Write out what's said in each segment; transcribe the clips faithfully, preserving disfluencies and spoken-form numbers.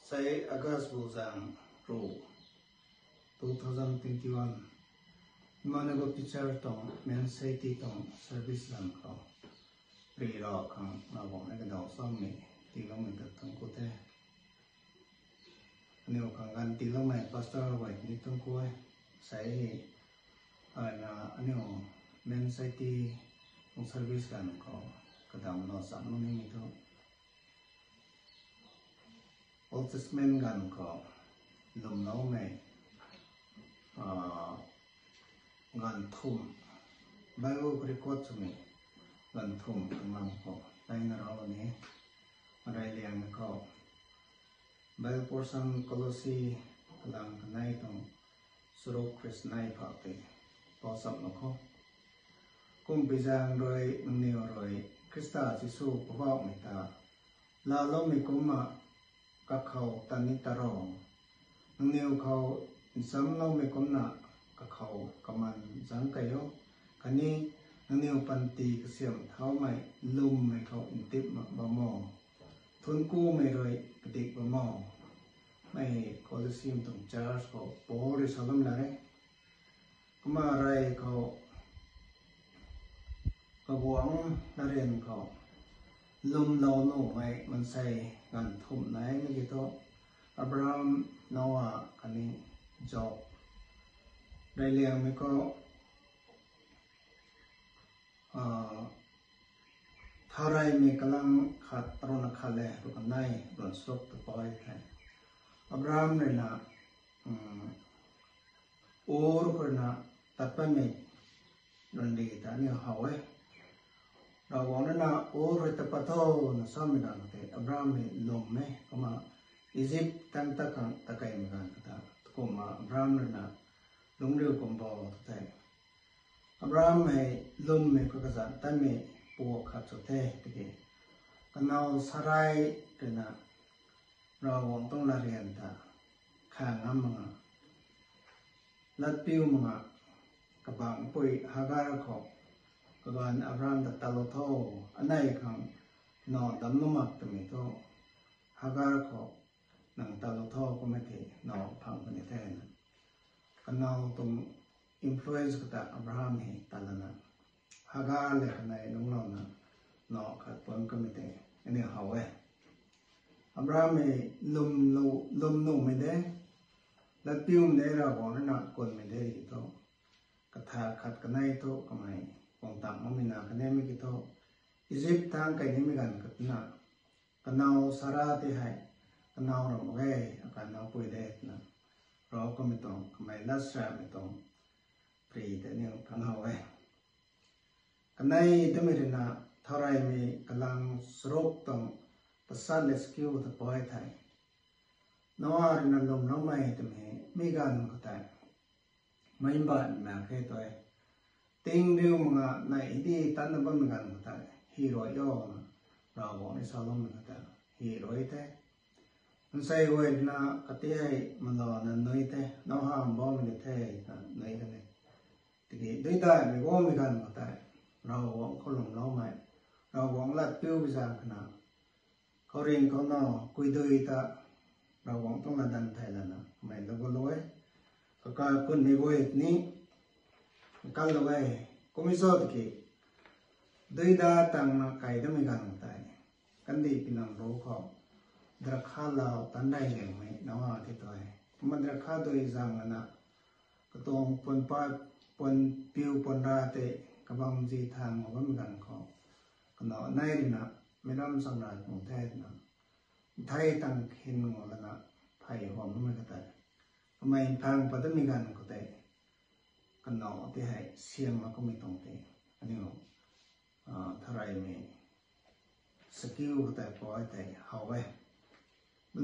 Sei August bu zang ru, two thousand twenty-one, Emmanuel Baptist Church tuang Men Society tuang service lam khou ri ra khang na bam e kadaw samei tiiloumei ta tuang ku the. Aniu khang ganv tiiloumei pastor guay ni tuang ku e. Sei hei, ai na aniu Men Society tuang service lam khou kadam lo sam lo nimei thu Old Testament ganv khou lwmloumei, ah, ganv thum, Bible record swmei ganv thum khang lam khou taina rau ni, reyliangmei khou Bible portion Colossi kalang kanei tuang charuk khou nai phak tei pau chap mak kho. Kumbi zaeng rui nangniw rui Khrista Jisu Poubauhmei ta laaloumei kumna kakhou tat ni ta ro. Nangniw khou nchamloumei kumna kakhou kaman zangc kei o. Khatni nangniw panty kasiam thaumei lwmmei khou ntip mak bam o. Thuanckumei rui padik bam o. Mei Colosseum tuang church khou Paul rui salou na e. Kumna rey khou, kaguangc narian khou lwmlou nuhmei mansei ganv thum nai mei ki thu, Abraham, Noah khatni Job. Reyliangmei khou, ah, Thaureymei kalang khat, runa khat le runa kanei, runa charuk ta poi the. Abraham rui na, um, Ur khou rui na tat patmei randi ta aniu how e. Ravguangc rui na Ur rui tat pat tho na samei ganv khou tei Abraham hei lwm e, kumna Egypt tang ta khang takeimei ganv khou ta, kumna Abraham rui na lungcriu kum bo ta tei. Abraham hei lwmmei khou kazanc tatmei pu khat sw the tiki, kanow Sarai rui na Ravguangc tuang latryan ta khang ngam mak nga, latpiu mak nga, kabangcpui Hagar khou, kaganv Abraham ta tatlou tho, anei khang nac damclou mak twmei thu, Hagar khou nang tatlou tho kummei tei nac phang puni the na, kanow tuang influence khou ta Abraham hei tat lana, Hagar le kanei lungclouna nac khat puan kummei tei aniu how e. Abraham hei lwm nuhmei de, latpiumei de, Ravguangc rui na kunmei de thu, katha khat kanei thu kamei guang tang makmei na kanei mei ki thu, Egypt tang kai nimei ganv khat na, kanow Sara tei hei kanow ram mak ge, akai nowpui de twna, Rav kummei tuang kamei lat samei tuang pri tei aniu khang how e. Kanei twmei rui na Thaureymei kalang charuk tuang tachat le chakiu ta poi the. Noah rui na lwmloumei twmei mi ganv khou tei, meic mbaanv mak khe tu e. Tingriu mak nga nei di tatna bammei ganv khou tei, hy rui o na, Ravguangc ni saloumei khou tei, hy rui the. Nsei guay na kati hei malouna nui the, Noah mbaumei ni the, na nui the ni. Tiki dui daihmei guangmei ganv khou tei, Ravguangc khou lwmloumei, Ravguangc latpiu bi zaeng khana, khouringh khou na, kuidui ta, Ravguangc tuang latdanv thei lana, kamei lou galou e. Kakai punmei guay ni, kalou e, kummei cho tiki, dui da tangna kai damei ganv tei, kandih pinang ru khou, drakha lau tan dai liangmei Noah tei tu e. Kumna drakha dui zaeng lana, katuang puan pat, puan piu puan ra tei, kabam zi thang mak bammei ganv khou, kanow nei rui na, meic lam cham rai pung the twna, thei tang khin ngou lana, phey huam bammei khou tei, kamei phang pat damei ganv khou tei, kanow tei hei siam mak kummei tuang tei, aniu, ah, Thaureymei chakiu khou tei poi tei how e.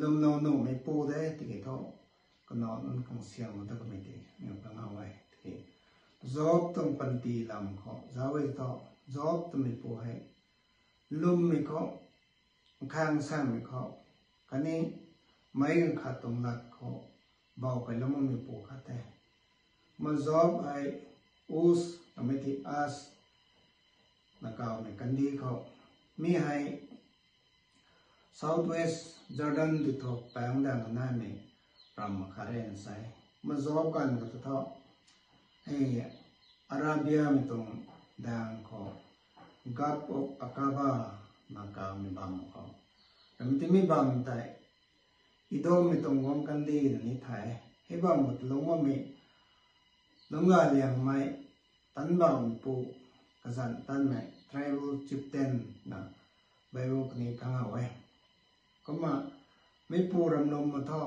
Lwmlou nuhmei pu de tiki thu, kanow nunc khang siam mak ta kamei tei aniu khang how e tiki, Job tuang panty lam khou zauc e thu, Job twmei pu hei lwmmei khou, nkhang sanmei khou, khatni meic khat tuang lat khou, bau kailoumei pu khat the. Ma Job hei Uz, kamei tei As, na kawmei kandih khou, mi hei South West Jordan ti thu paengc daeng naimei ram khat re na sa e. Kumna Job ganv khou thu, hei Arabia mei tuang daeng khou, Gulf of Aqaba na kawmei bam khou, ram timi bam tei Edommei tuang guang kandih na ni the. Hei bam khou ta lungc bammei, lungc ga liangmei, tanc bauhmeipu, kazanc tanmei, tribal chieftain na Bible khou ni khang how e. Kumna meipu ramlum ma thu,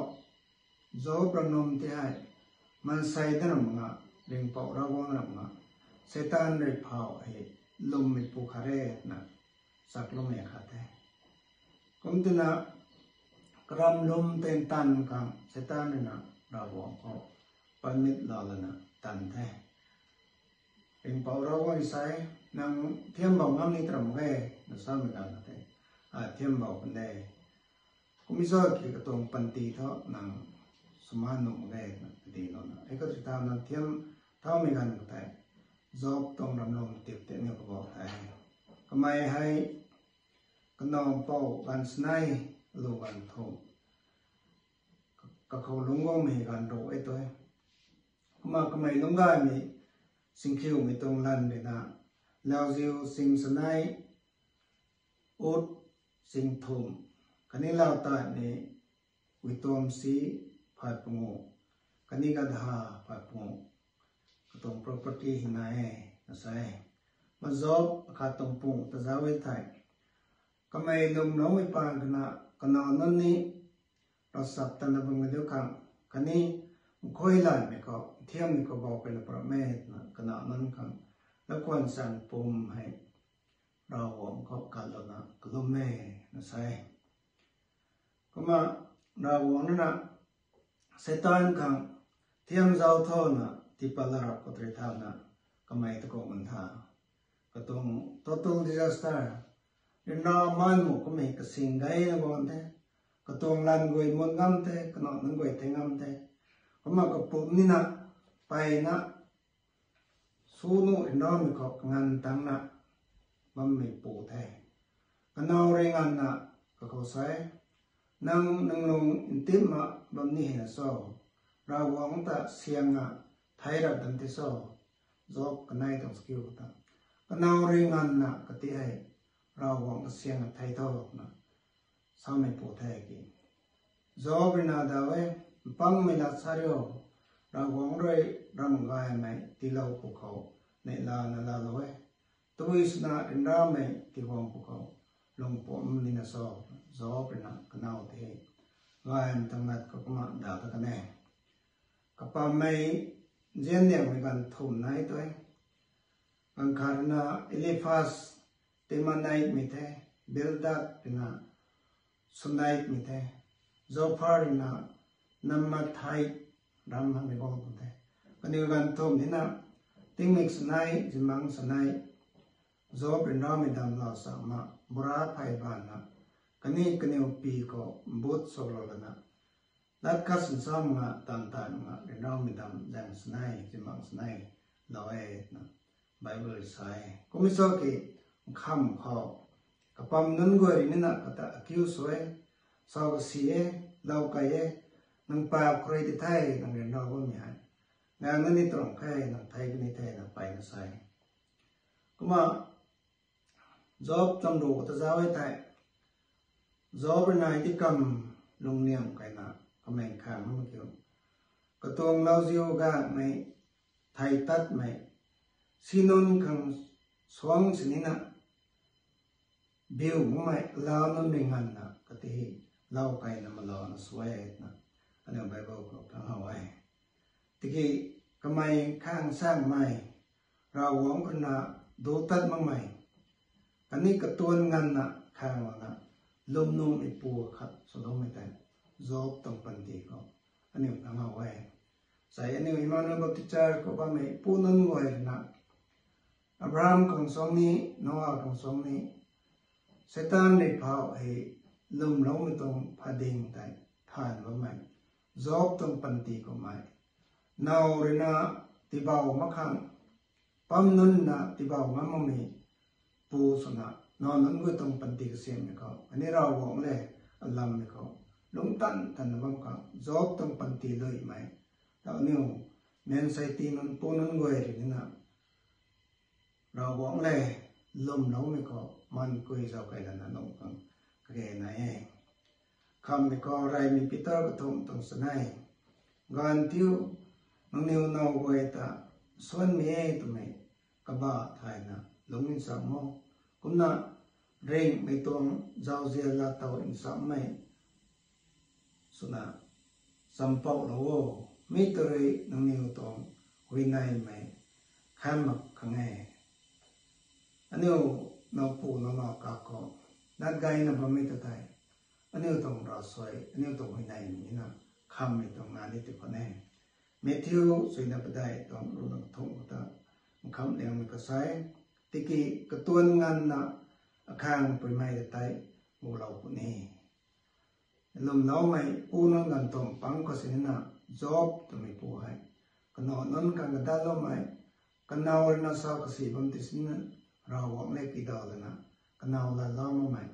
Job ramlum ti hei, maansei dat ram nga, ringhpouc Ravguangc ram nga, Seitaan rui phau hei lwmmeipu khat re na chakloumei khat the. Kumtina karamlum tei ntanv khang Seitaan rui na Ravguangc khou permit lou lana tanv the. Ringhpouc Ravguangc sa e, nang thiam bou ngam ni ta ram mak ge, na samei ganv khou tei, a, thiam bou kan de. Kummei sa ki katuang panty thu nang sw mak nuh mak ge, na kadilouna, hei khat ri thau nang thiam thaumei ganv khou tei, Job tuang ramlum tip tei ni kabou the. Kamei hei, kanow pou ganv sanei, alu ganv thumh, kakhou lungc guangmei ganv ru e tei. Kumna kamei lungc gaymei, singkhiumei tuang lan rui na, lauziu sing sanei, ut sing thumh, khatni lau tat ni, guituamsi phay panguh, khatni gadha phay panguh, katuang property hei nai e, na sa e. Kumna Job akhat tuang pung ta zauc e thei, kamei lwmloumei paan khou na, kanow nunc ni ravchap tana bam kadiu khang, khatni nkhui lanmei khou, nthiammei khou bou keyna param e twna kanow nunc khang, lakhwan chang pum hei, Ravguangc khou katlouna kalum e, na sa e. Kumna Ravguangc rui na Seitaan khang thiam zauc tho na tiipat la rap khou tei thauna, kamei ta kou man tha. Katuang total disaster, ryanra man mu kummei kasing gayna guang the, katuang lan guay mun ngam the, kanow nunc guay thei ngam the. Kumna kapumc nina, peyna, sw nuh ryanramei khou kanganv tangcna bammeipu the. Kanow rui nganvna kakhou sa e, nang nang lung ntipna bam ni hei na cho, Ravguangc ta siangna thei rap dan tei cho, Job kanei tuang skill ta. Kanow rui nganvna kati hei, Ravguangc ta siangna thei tho na sameipu the ki. Job rui na daw e, mpangmei lat sa rio, Ravguangc rui ram gaymei tiilou pwkhou, neihlana laalou e. Tabui swna ryanramei tiiguang pwkhou, lungpuam nina cho, Job rui na kanow tei hei, gaymei tuang lat khou kumna daw ta kan e. Kapammei, zianliangmei ganv thumh nai tei. Ganv khat rui na Eliphaz, Temanitmei the, Bildad rui na Shunaitmei the, Zophar rui na Naamathite ram hamei guang tuang the. Kaniw ganv thumh nina, tingmik sanei, zimang sanei, Job ryanramei dam lou sa ma, bura phey banna, kaniw kaniw pi khou but swlou lana, lat khat sinsa manga, tan tan manga, ryanramei dam zaeng sanei, zimang sanei, lou e na Bible rui sa e. Kummei cho ki, nkham khou, kapam nunc guay rui nina kata accuse sw e, sa kasi e, lou key e, nang paap khou rui ti the, nang ryanra bammei hei, nang nani tuang khe, nang thei kani the, nang peyna sa e. Kumna, Job chamru ta zauc e thei, Job rui na ti kam lungniam keyna kamei khang mak kiu, katuang lauziu gaymei, thei tatmei, si nunc khang suang sinina, biu makmei lau nunc rui nganvna kati hei, lou keyna malouna sw e na, aniu Bible khou khang how e. Tiki kamei khang sangmei, Ravguangc khou na duc tat makmei, khatni katuang nganvna khang lana, lwmnuhmeipu khat swloumei tei, Job tuang panty khou, aniu khang how e. Sai aniu Emmanuel Baptist Church khou bammei pu nunc guay rui na, Abraham khang suang ni, Noah khang suang ni, Seitaan rui phau hei lwmloumei tuang phading tei than bammei, Job tuang panty kummei, now rui na tiibou mak khang, pam nunc na tiibou ngam makmei pu swna, now nunc guay tuang panty kasiammei khou, ani Ravguangc le, alammei khou lungtan tanna bam khang Job tuang panty luimei ta aniu mansei ti nunc pu nunc guay rui nina Ravguangc le lwmloumei khou man kui zau kei lana lung khang kage nai e. Khamhmei khou reymei Peter kathumh tuang chanei, Ganv thiu, nangniw now guay ta suanmei e twmei kabah thayna lungc nchamc o. Kumna ringhmei tuang zauzian laa tow nchammei swna champouhlou o. Mi tei rui nangniw tuang huayneymei khan mak khang e. Aniu nowpu nowna kak khou lat gayna bammei ta tei aniu tuang ravsuai, aniu tuang huayneymei nina khamhmei tuang na ni ti khwan e. Matthew suina padeih tuang ruhna kathumh khou ta nkhamh liangmei kasai, tiki katuan nganvna akhang puimei ta tei gulou puni. Lwmloumei pu nunc ganv tuang pang khou sinina Job twmei pu hei kanac nunc khang kadaloumei, kanow ruina sa kasi bam ti sinina Ravguangc le kidaw lana kanow latlou makmei,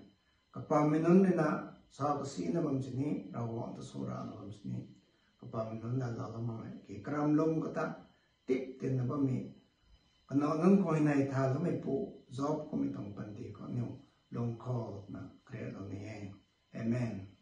kapammei nunc ruina sa kasina bam sini Ravguangc ta sw rana bam sini kapammei nunc latlou makmei ki karam lum kata tip tinna bammei kanac nunc khou huayney thaloumeipu Job kummei tuang panty khou aniu lung khou na kariaklou ni e. Amen.